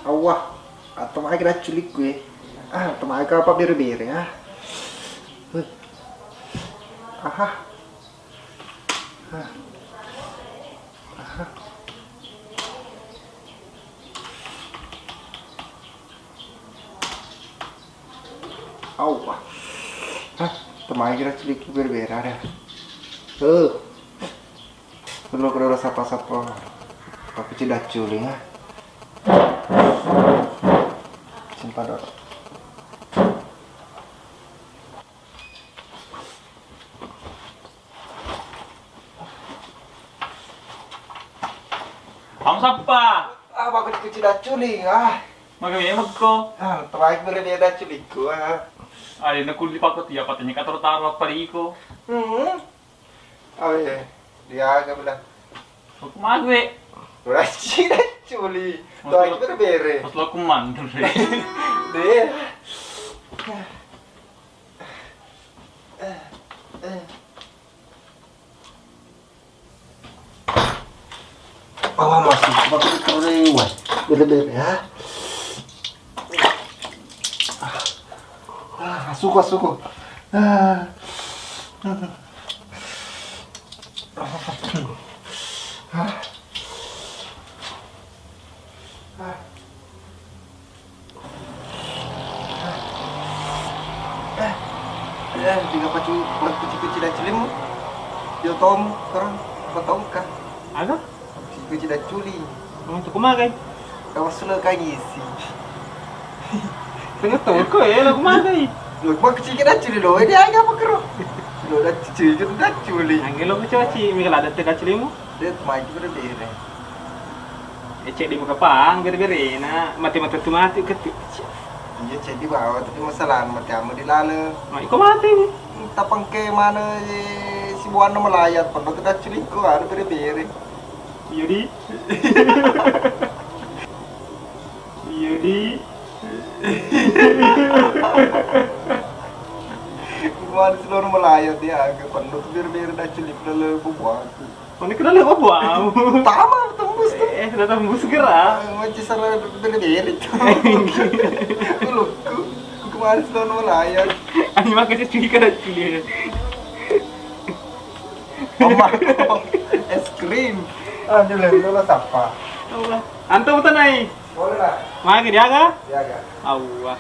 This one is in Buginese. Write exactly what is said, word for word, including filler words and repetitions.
Awwah, atau mai kira culik gue. Ah, atau mai kapa bere-bere, ah. Huh. Aha. Ah. Aha. Awwah. Ah, atau mai kira culik gue bere-bere, ada. Huh. Perlu kedua sapa-sapa. Tapi tidak culik, ah. Simpan dulu. Am sappa? Ah, bagus kuci daculing, ah. Maga memang ko. Ah, terakhir bere dia daculing ko, ah. Ada nak kulit pakot ya, patenya kator taruh apa di iko? Hmm. Oh iya, dia agak bilang. Aku mague. Berarti daculi. Terakhir bere bere. Pas lo aku mantul deh. Deh. Awa masih, masih terlewat. Bere-bere, ya. Ah, suka, suka. Ah. Ah. Ah. Eh, eh, tiga pacu, pacu-pacu dan celimu. Yo tom, terang, apa tom kah? Aga? Pacu-pacu dan culi. Mau tu kumagai? Kau sudah kai isi. Tengah tahu kau ya, lagu magai. Lo kau kecil kita culi lo, ini aga apa kero? Lo dan culi, dan culi. Angin lo kecil cili, mika ada tidak culimu? Dia mai bere-bere. Eh, ceddi muka pang bere-berena, mate-mate tu mate ketu. Iya ceddi bawa, tapi masalah mate amo di lale. Ma iko mate ni. Tapangke mana, eh, si buana melayat, pernah kita culiko, ada bere-bere. Iya di. Iya di. Buana si loro melayat dia, agak pernah tu bere-bere dah culik lale bubuaku. Mana kenal apa buamu? Tama tembus tu. Eh, sudah tembus gerak. Macam salah beri-beri tu. Aku luku. Aku kemarin sudah nolayan. Ani makan cuci kada cuci. Mama, es krim. Ah, dulu, dulu siapa? Allah. Antum tanai. Boleh lah. Magi diaga? Diaga. Allah.